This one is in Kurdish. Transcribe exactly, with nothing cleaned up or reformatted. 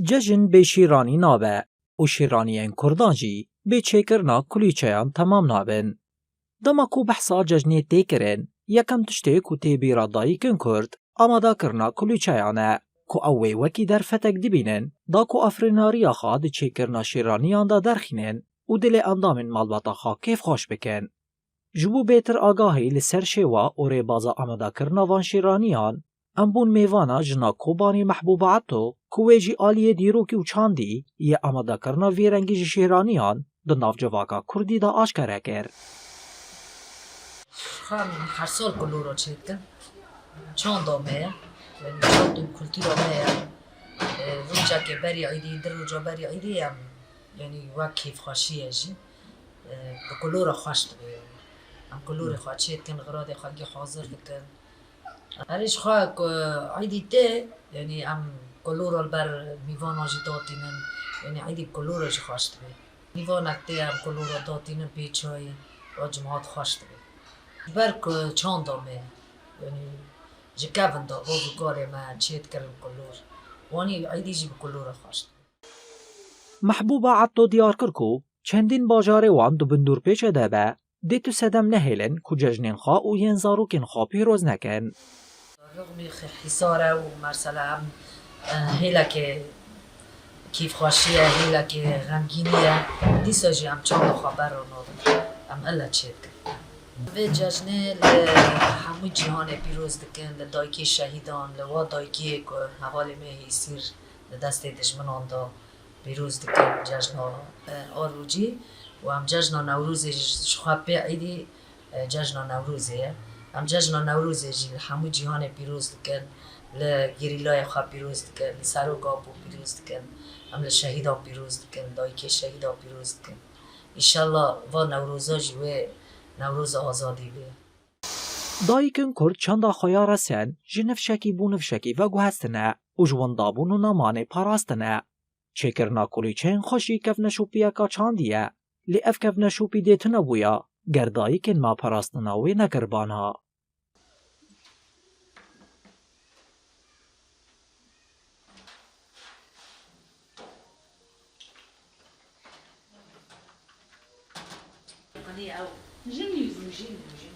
Cejn bê şîranî nabe û şîraniyên Kurdan jî bê çêkirina kulîçeyan temam nabin. Dema ku behsa cejnê tê kirin, yekem tiştê ku tê bîra dayikên Kurd amadakirina kulîçeyan e, ku ew wê wekî derfetek dibînin, da ku afirînariya xwe di çêkirina şîraniyan de derxînin û dilê endamên malbata xwe kêfxweş bikin. Ji bo bêtir agahî li ser şêwa û rêbaza amadekirina van şîraniyan, em bûn mêvana jina Kobanê Mehbûba Etto, ku wê jî aliyê dîrokî û çandî yê amadekirina vê rengî ji şîraniyan di nav civaka kurdî de aşkere kir. Xwe em her sal kulora çêdikin. Çanda me ye. Yanî çand û kultura me ye. E, rojekê berî îdî, di roja berî îdî em, yanî wek kêfxweşî ye jî. E, bi kulora xweş dibe yanî. Em kulorê xwe çêdikin, xiradê xwe gî hazir dikin. Erê ji xwe ku îdî tê, yanî em kulora li ber mîvanan jî datînin. Yanî îdî bi kulora jî xweş dibe. Mîvanek tê em kulora datînin pê çayê, wa cimat xweş dibe. Ji ber ku çanda me, yanî ji kevin de bav û karê me çêdikirin kulor. Wanî îdî jî bi kulora xweş dibe. Mehbûba Etto diyar kir ku çendîn bajarê wan di bin dûrpêçê de be, dê tu sedem nehêlin ku cejnên xwe û yên zarokên xwe pîroz nekin. Rixmî Hîsar e û mesela em, e, hêlekê kêfxweşî ye, hêlekê xemgînî ye. Dîsa jî em çanda xwe berra nadin. Em ile çêdikin. Vê cejnê li hemû cîhanê pîroz dikin, li dayikê şehîdan, li wa dayikê ku hevalê me Hêsîr li destê dijminan da. Pîroz dikin cejna, e, a rojî û em cejna Newrozê ji, ji xwe pê îdî, e, cejna Newrozê ye. Em cejna Newrozê jî li hemû cîhanê pîroz dikin, li gerîlayê xwe pîroz dikin, li Serok Apo pîroz dikin, em li şehîdan pîroz dikin, dayikê şehîdan pîroz dikin. Înşallah va Newroza jî wê Newroza azadî bê. Dayikên Kurd çanda xwe ya resen ji nifşekî bo nifşekî veguhestine û ji windabûn û nemanê parastine. Çêkirina kulîçeyên xwe jî kevneşopiyeka çandî ye, lê ev kevneşopî dê tune bûya ger dayikên me parastina wê nekiribana. Jin yüzüm, jin yüzüm.